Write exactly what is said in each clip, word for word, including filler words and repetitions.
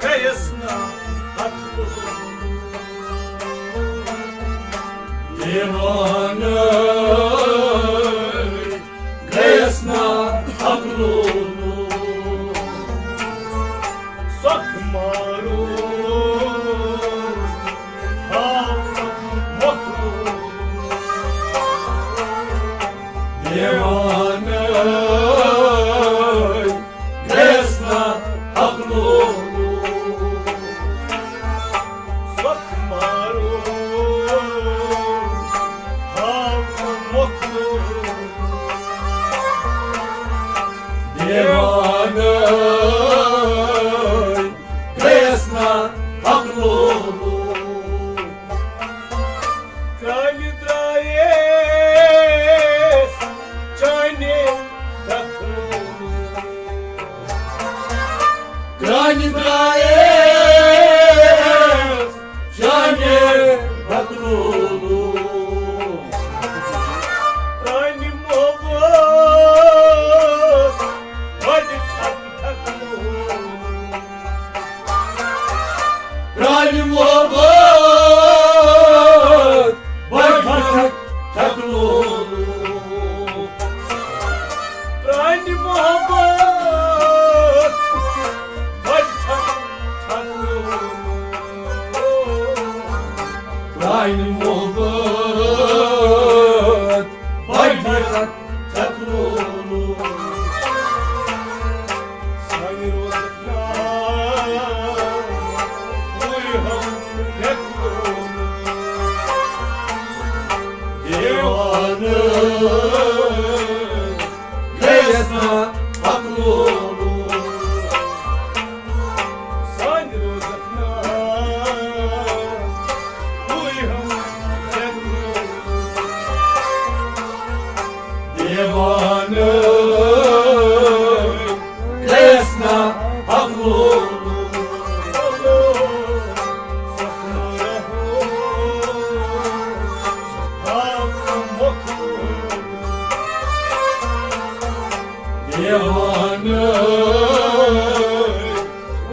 گٔیَس نا عقل، دیوانہٕ گٔیَس نا عقل، سۄکھ مارو ہاو مۄکھ دیوانہٕ گٔیَس نا عقل، سۄکھ مارو ہاو مۄکھ دیوانہٕ گٔیَس نا عقل۔ کرٛالہِ درٛایس چانہِ دخلہٕ۔ کرٛالہِ درٛایس چانہِ دخلہٕ۔ پرٛانہِ محبت بڑِ ٹھک ٹھک۔ پرٛانہِ محبت بڑِ ٹھک ٹھک لولو۔ پرٛانہِ محبت بڑِ ٹھک ٹھک لولو۔ پرٛانہِ محبت بڑِ ٹھک ٹھک لولو۔ سانہِ روزُک ناو بُرہان لیکھنومُت۔ دیوانہٕ گٔیَس نا عقل لولو۔ سانہِ روزُک ناو بُرہان لیکھنومُت۔ دیوانہٕ گٔیَس نا عقل لولو۔ دیوانہٕ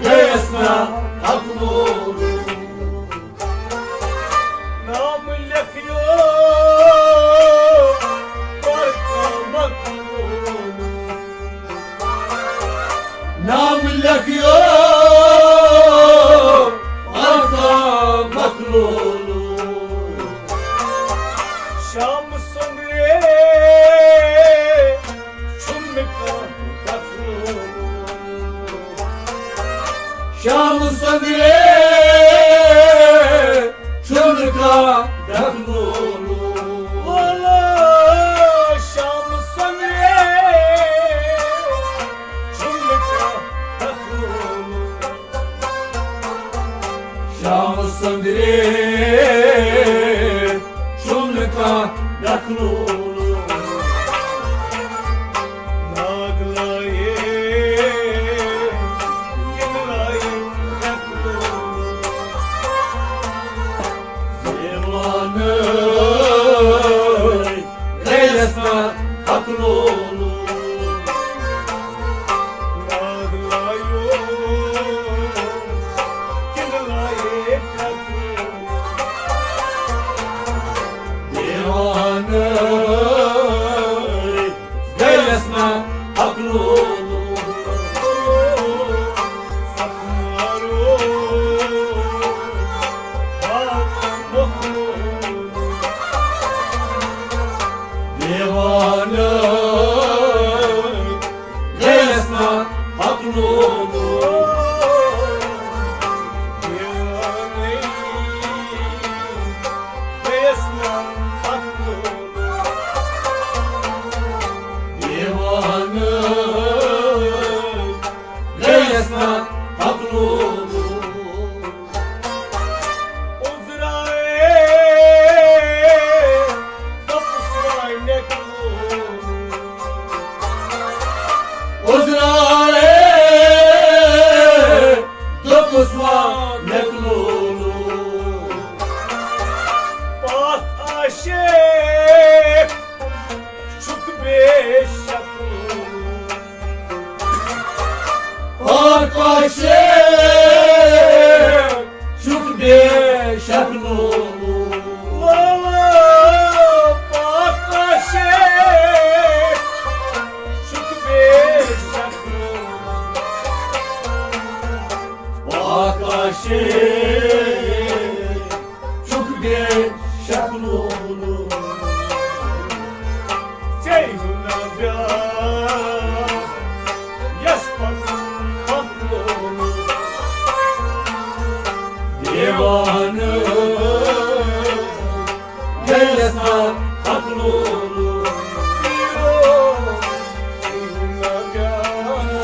گٔیَس نا عقل لولو۔ نام لیکھیو پرچہ مقبول۔ نام لیکھیو پرچہ مقبول۔ شام سنگے چھُنہٕ کانٛہہ دخلہٕ۔ شام سنگے چھُنہٕ کانٛہہ دخلہٕ۔ ولا شام سنگے چھُنہٕ کانٛہہ دخلہٕ۔ شام سنگے چھُنہٕ کانٛہہ دخلہٕ۔ ناگ لایے، کِنہٕ لایے دخلہٕ۔ زیوانہٕ گٔیَس نا عقل لولو۔ ناگ لایو، کِنہٕ لایے دخلہٕ۔ دیوانہٕ گٔیَس نا عقل لولو۔ دیوانہٕ گٔیَس نا عقل لولو۔ دیوانہٕ گٔیَس نا عقل لولو۔ دیوانہٕ گٔیَس نا عقل لولو۔ عذرائے دوٚپُس وۄنۍ کُن۔ عذرائے دوٚپُس وۄنۍ کُن۔ پاتھ عاشق چھُکھ بے شک۔ آکاشے چھُکھ بے شک لولہٕ۔ لولہٕ، آکاشے چھُکھ بے شک لولہٕ۔ آکاشے چھُکھ بے شک لولہٕ۔ ژےٚ ہیوٗ نہ بیٛاکھ یَس پَنُن حق لولہٕ۔ دیوانہٕ گٔیَس نہ حق لولہٕ۔ ژےٚ ہیوٗ نہ بیٛاکھ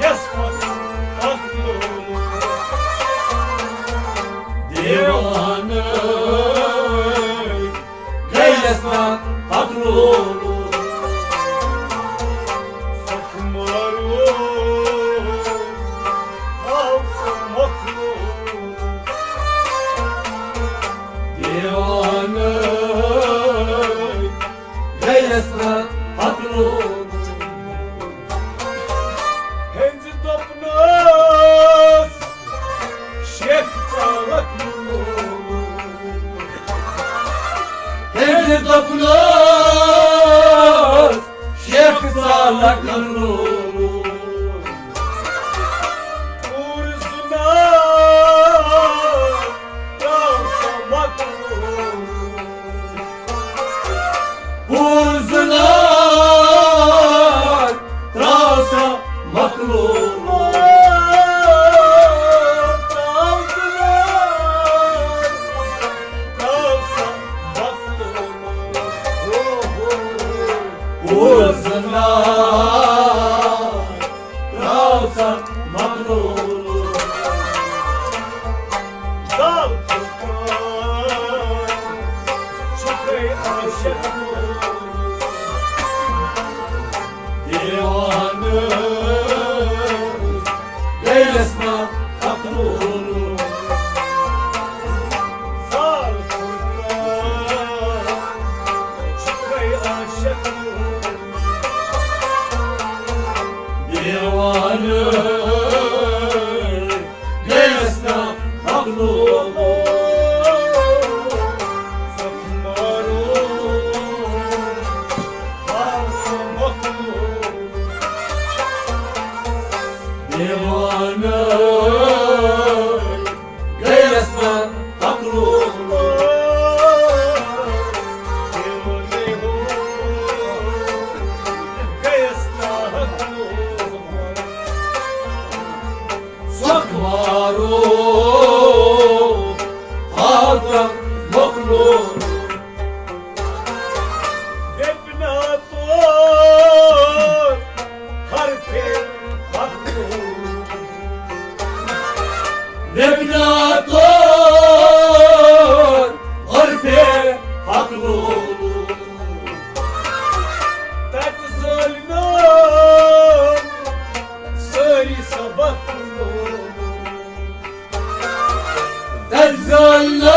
یَس پَنُن حق لولہٕ۔ دیوانہٕ گٔیَس نہ حق لولہٕ۔ سۄکھ مارو آو مۄکھ لولہٕ۔ دیوانہٕ گٔیَس نہ حق لولہٕ۔ ہیٚنٛدِ دوٚپنَس، شیخ ژالَک لولہٕ۔ ہیٚنٛدِ دوٚپنَس، شیخ ژالَک لولہٕ۔ پوٗرٕ زُنار ترٛاو سا مۄکھ لولہٕ۔ پوٗرٕ زُنار ترٛاو سا مۄکھ لولہٕ۔ ترٛاو زُنار، ترٛاو سا مۄکھ لولہٕ۔ پوٗرٕ زُنار ترٛاو سا مۄکھ لولہٕ۔ زال فرقان چھُکھے عاشق لولہٕ۔ دیوانہٕ گٔیَس نہ حق لولہٕ۔ زال فرقان چھُکھے عاشق لولہٕ۔ دیوانہٕ گٔیَس نہ حق لولہٕ۔ سۄکھ مارو آو مۄکھ لولہٕ۔ دیوانہٕ گٔیَس نہ حق لولہٕ۔ سۄکھ مارو آو مۄکھ لولہٕ۔ ویپنا طور حرفِ حق لولہٕ۔ ویپنا طور حرفِ حق لولہٕ۔ تَتہِ زٲلۍ نٲو سٲری سبق لولہٕ۔ تَتہِ زٲلۍ نٲو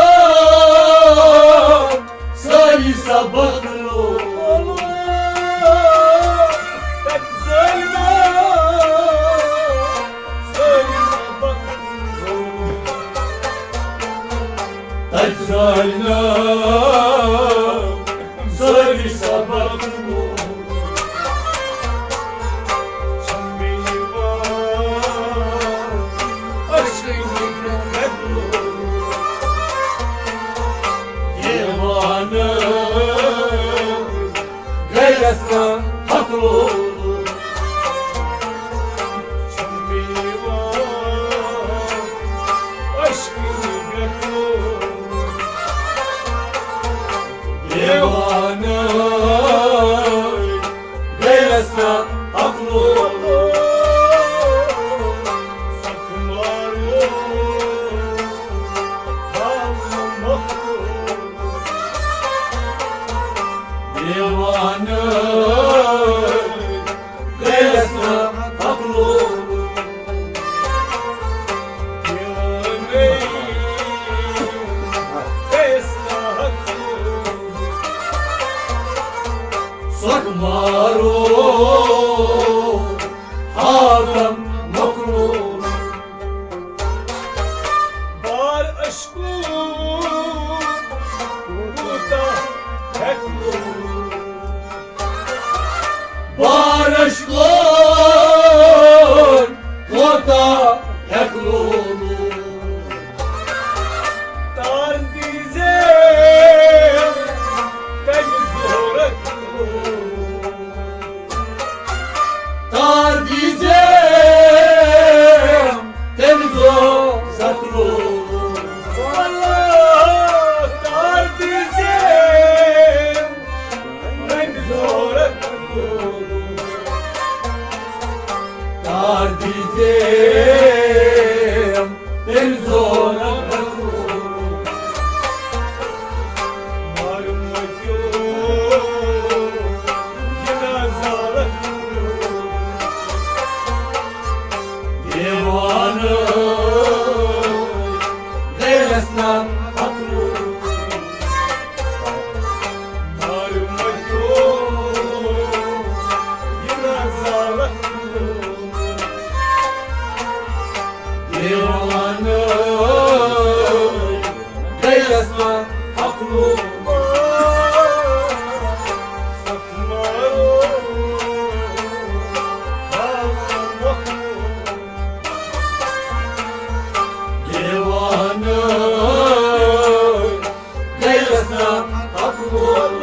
سٲری سبق لولہٕ۔ تَتہِ زٲلۍ نٲو سٲری سبق لولہٕ۔ تَتہِ زٲلۍ نٲو سٲری سبق لولہٕ۔ چھَم یِوان عشقٕے فِکرِ مےٚ لولہٕ۔ دیوانہٕ گٔیَس نہ حق لولہٕ۔ چھَم یِوان عشقٕے مےٚ لولہٕ۔ دیوانہٕ گٔیَس نہ حق لولہٕ۔ سۄکھ مارو آو مۄکھ لولہٕ۔ دیوانہٕ گٔیَس نہ حق لولہٕ۔ دیوانَے گٔیَس نہ حق لولہٕ۔ سۄکھ مارو مخلوق۔ بار عشقُک کوٗتاہ ہٮ۪کہٕ لولُن؟ بار عشقُک کوٗتاہ ہٮ۪کہٕ لولُن؟ تار دیٖزِ تَمہِ زورُک۔ تار دیٖزِ تَمہِ زورُک۔ اللہ، تار دیٖزِ تَمہِ زورُک۔ تار دیٖزِ تَمہِ زورُک۔ دیوانہٕ گٔیَس نا عقلُک۔ دیوانہٕ گٔیَس نا عقلُک۔ دیوانہٕ گٔیَس نا عقلُک۔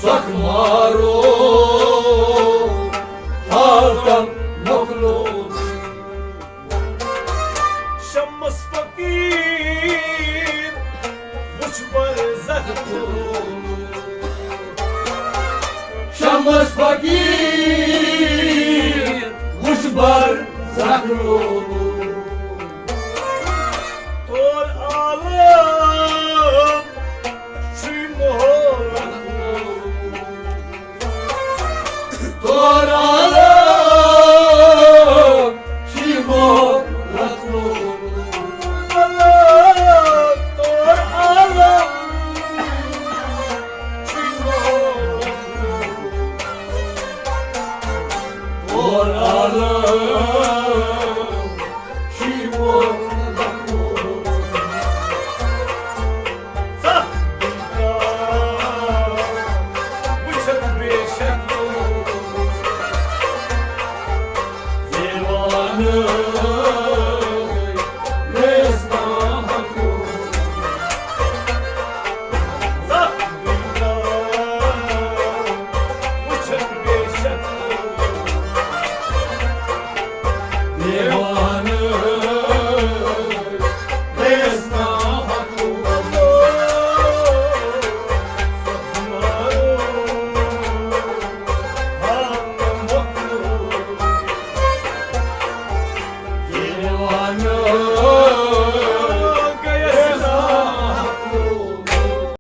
سۄکھ مارو حالتن مخلوق۔ شمس فقیر وُچھ برزخ۔ شمس فقیر وُچھ برزخ۔